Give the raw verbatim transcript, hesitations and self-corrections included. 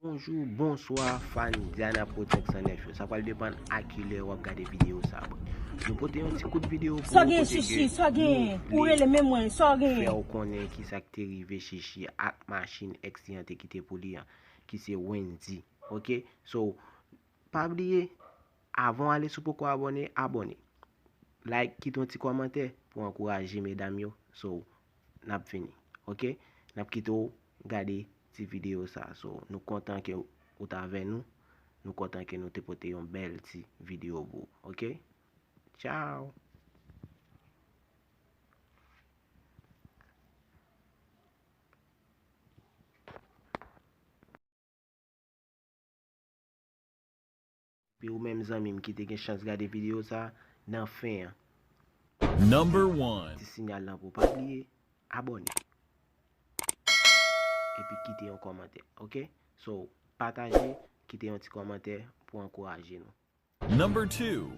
Bonjou, bonswa, fan Diana Pro senk san nèf yo. Sa pral depann a kilè w ap gade videyo sa a. Nou pote yon ti kout videyo pou nou kote ke nou li, fè w konnen kisa k te rive Chichi ak machin ex li an te kite pou li an, ki se Wendy. Ok? So, pa bliye, avan w ale, si w poko abòne, abòne. Like, kite yon ti kòmantè pou ankouraje medam yo. So, n ap vini. Ok? N ap kite w gade ti videyo sa. So, nou kontan ke ou t avè nou. Nou kontan ke nou te pote yon bèl ti videyo pou ou. Ok? Tchao! Epi ou menm zanmi m ki te gen chans gade videyo sa a, nan fen an, Number one. Ti sinyal lan pou w pa bliye abòne. Epi kite yon kòmantè, ok? So, pataje, kite yon ti kòmantè pou ankouraje nou. Number two.